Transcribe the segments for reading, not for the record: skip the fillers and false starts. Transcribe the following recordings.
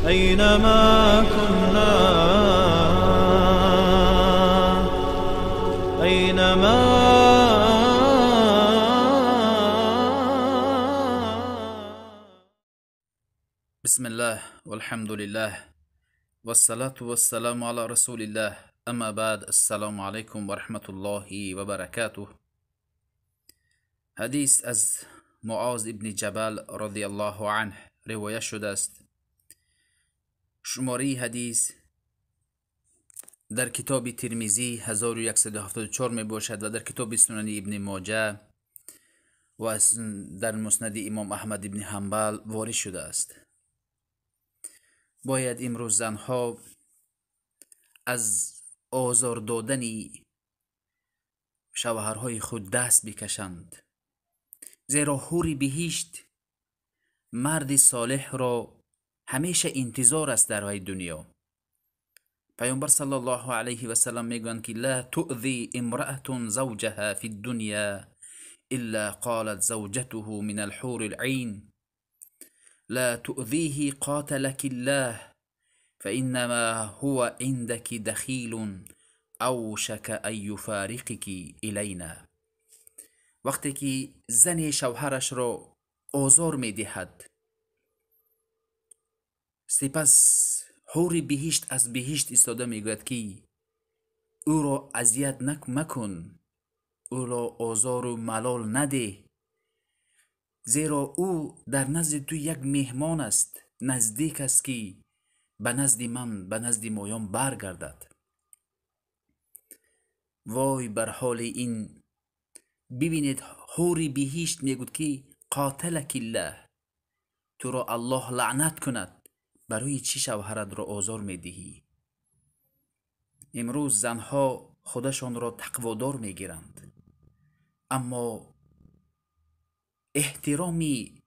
أينما كنا، أينما. بسم الله والحمد لله والصلاة والسلام على رسول الله، اما بعد، السلام علیکم و رحمت الله و برکاته. حدیث از معاذ ابن جبل رضی الله عنه روایت شده است. شماره حدیث در کتاب ترمذی 1174 می باشد و در کتاب سنن ابن ماجه و در مسند امام احمد ابن حنبل وارد شده است. باید امروز زنها از آزار دادن شوهرهای خود دست بکشند، زیرا حور بهشت مرد صالح را همیشه انتظار است در وی دنیا. پیامبر صلی الله علیه و سلم میگویند که لا تؤذی امرأة زوجها فی الدنیا الا قالت زوجته من الحور العین لا تؤذیه قاتلك الله فإنما هو عندك دخیل اوشک ان یفارقك الینا. وقتی که زن شوهرش را آزار میدهد، سپس حور بهشت از بهشت ایستاده میگوید که او را اذیت مکن، او را آزار و ملال نده، زیرا او در نزد تو یک مهمان است، نزدیک است که به نزد من، به نزد مایان برگردد. وای بر حال این. ببینید حور بهشت میگوید که قاتلک الله، تو را الله لعنت کند، برای چی شوهرت را آزار میدهی؟ امروز زنها خودشان را تقوادار میگیرند، اما احترامی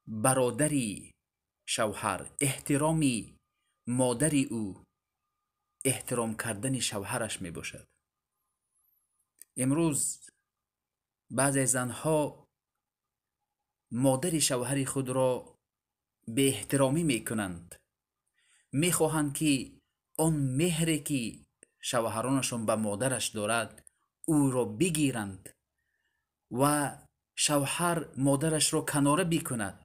برادری شوهر، احترامی مادری او، احترام کردن شوهرش می باشد. امروز بعضی زنها مادر شوهر خود را به احترامی می کنند، می خواهند که آن مهری که شوهرانشان به مادرش دارد او را بگیرند و شوهر مادرش را کناره بکند.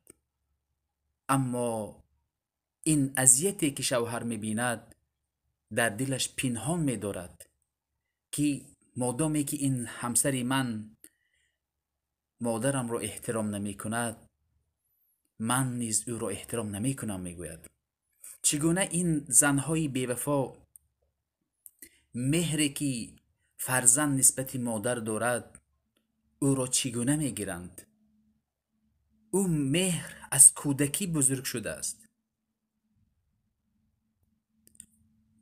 اما این اذیتی که شوهر میبیند در دلش پنهان میدارد که مادامی که این همسر من مادرم را احترام نمی کند، من نیز او را احترام نمی کنم، میگوید. چگونه این زنهای بیوفا مهری که فرزند نسبت مادر دارد او را چگونه میگیرند؟ او مهر از کودکی بزرگ شده است.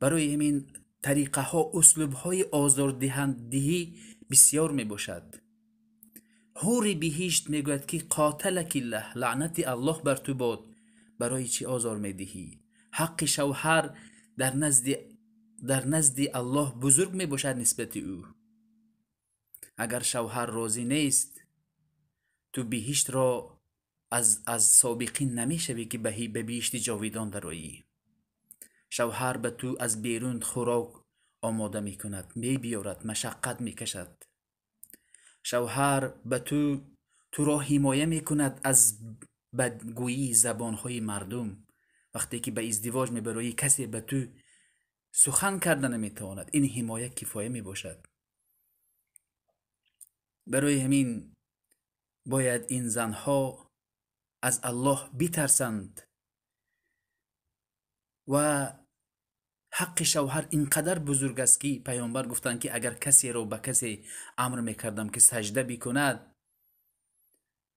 برای همین طریقه ها، اسلوب های آزاردهندگی بسیار می باشد. حور بهشت میگوید که قاتلک الله، لعنت الله بر تو باد، برای چی آزار میدهی؟ حق شوهر در نزد الله بزرگ می باشد نسبت او. اگر شوهر راضی نیست، تو بهشت را از سابقین نمیشوی که به بهشت جاویدان درآیی. شوهر به تو از بیرون خوراک آماده میکند، میبیارد، مشقت میکشد. شوهر به تو را حمایه میکند از بدگویی زبانهای مردم. وقتی که به ازدواج میبرایی، کسی به تو سخن کرده نمیتواند، این حمایه کفایه میباشد. برای همین باید این زنها از الله بترسند و حق شوهر اینقدر بزرگ است که پیامبر گفتند که اگر کسی را به کسی امر میکردم که سجده بکند،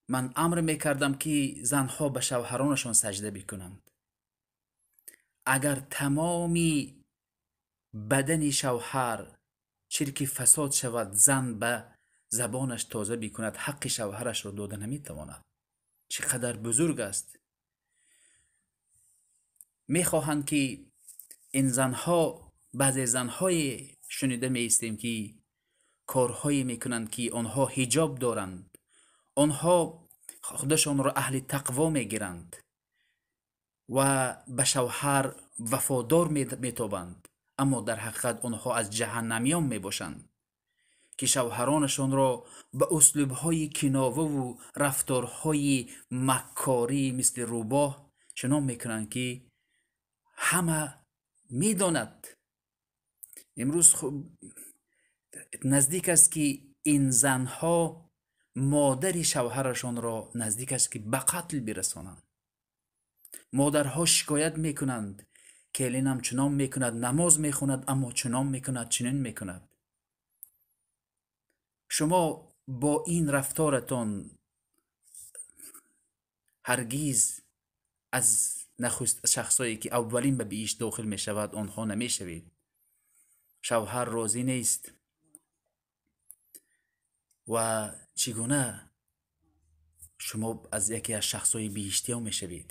من امر میکردم که زنها به شوهرانشان سجده بکنند. اگر تمامی بدن شوهر چرک فساد شود، زن به زبانش تازه بکند، حق شوهرش را داده نمیتواند. چقدر بزرگ است. میخواهند که این زنها، بعضی زنهای شنیده میستیم که کارهایی میکنند که آنها حجاب دارند، آنها خودشان را اهل تقوا میگیرند ва ба шавҳар вафодор метобанд, аммо дар ҳақиқат онҳо аз ҷаҳаннамиён мебошанд, ки шавҳаронашонро ба услубҳои киноваву рафторҳои маккорӣ мисли рӯбоҳ чунон мекунанд, ки ҳама медонад. Имрӯз наздик аст, ки ин занҳо модари шавҳарашонро наздик аст, ки ба қатл бирасонанд. Модарҳо шикоят мекунанд, келинам чунон мекунад, намоз мехонад, аммо чунон мекунад, чунин мекунад. Шумо бо ин рафторатон ҳаргиз аз нахуст шахсое, ки аввалин ба биҳишт дохил мешавад, онҳо намешавед. Шавҳар розӣ нест ва чӣ гуна шумо аз яке аз шахсҳои биҳиштиён мешавед?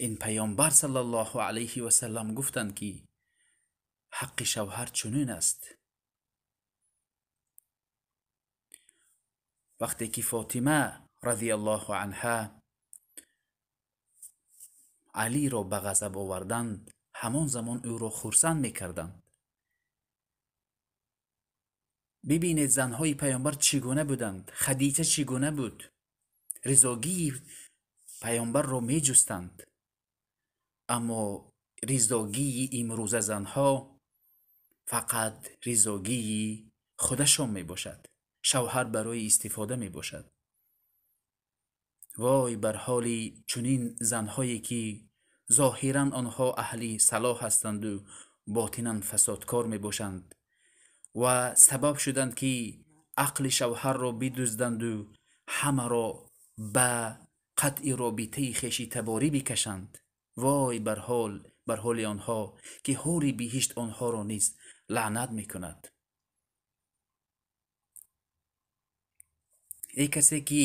Ин паёмбар саллаллоҳу алайҳи васаллам гуфтанд, ки ҳаққи шавҳар чунин аст. Вақте ки Фотима радиаллоҳу анҳа Алиро ба ғазаб оварданд, ҳамон замон ӯро хурсанд мекарданд. Бибинед занҳои паёмбар чӣ гуна буданд, Хадича чӣ гуна буд, ризогии паёмбарро меҷустанд. Аммо ризогии имрӯза занҳо фақат ризогии худашон мебошад, шавҳар барои истифода мебошад. Вой бар ҳоли чунин занҳое, ки зоҳиран онҳо аҳли салоҳ ҳастанду ботинан фасодкор мебошанд ва сабаб шуданд, ки ақли шавҳарро бидузданду ҳамаро ба қатъи робитаи хеши таборӣ бикашанд. Вой бар ҳоли онҳо, ки ҳури биҳишт онҳоро низ лаънат мекунад. Эй касе ки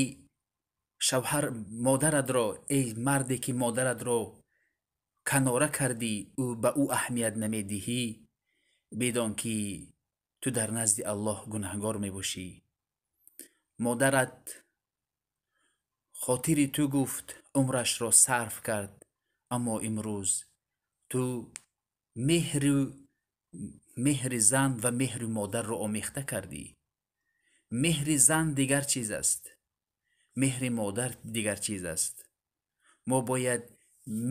шавҳар модаратро, эй марде ки модаратро канора кардӣ, ӯ ба ӯ аҳамият намедиҳӣ, бидон ки ту дар назди Аллоҳ гунаҳгор мебошӣ. Модарат хотири ту гуфт, умрашро сарф кард, аммо имрӯз ту меҳри зан ва меҳри модарро омехта кардӣ. Меҳри зан дигар чиз аст, меҳри модар дигар чиз аст. Мо бояд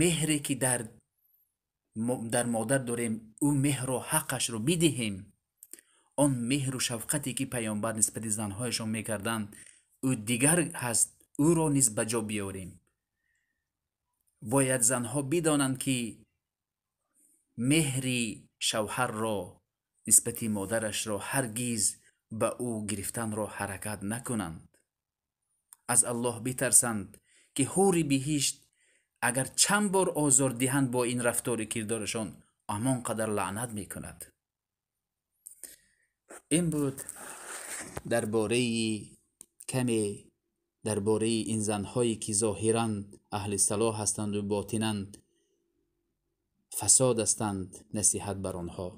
меҳре ки дар модар дорем, ӯ меҳрро ҳаққашро бидиҳем. Он меҳру шафқате ки паёмбар нисбати занҳояшон мекарданд, ӯ дигар ҳаст, ӯро низ ба ҷо биёрем. Бояд занҳо бидонанд, ки меҳри шавҳарро нисбати модарашро ҳаргиз ба ӯ гирифтанро ҳаракат накунанд. Аз Аллоҳ битарсанд, ки ҳури биҳишт агар чанд бор озор диҳанд бо ин рафтори кирдорашон, ҳамон қадар лаънат мекунад. Ин буд дар бораи каме дар бораи ин занҳое, ки зоҳиран аҳли салоҳ ҳастанду ботинан фасод ҳастанд, насиҳат бар онҳо.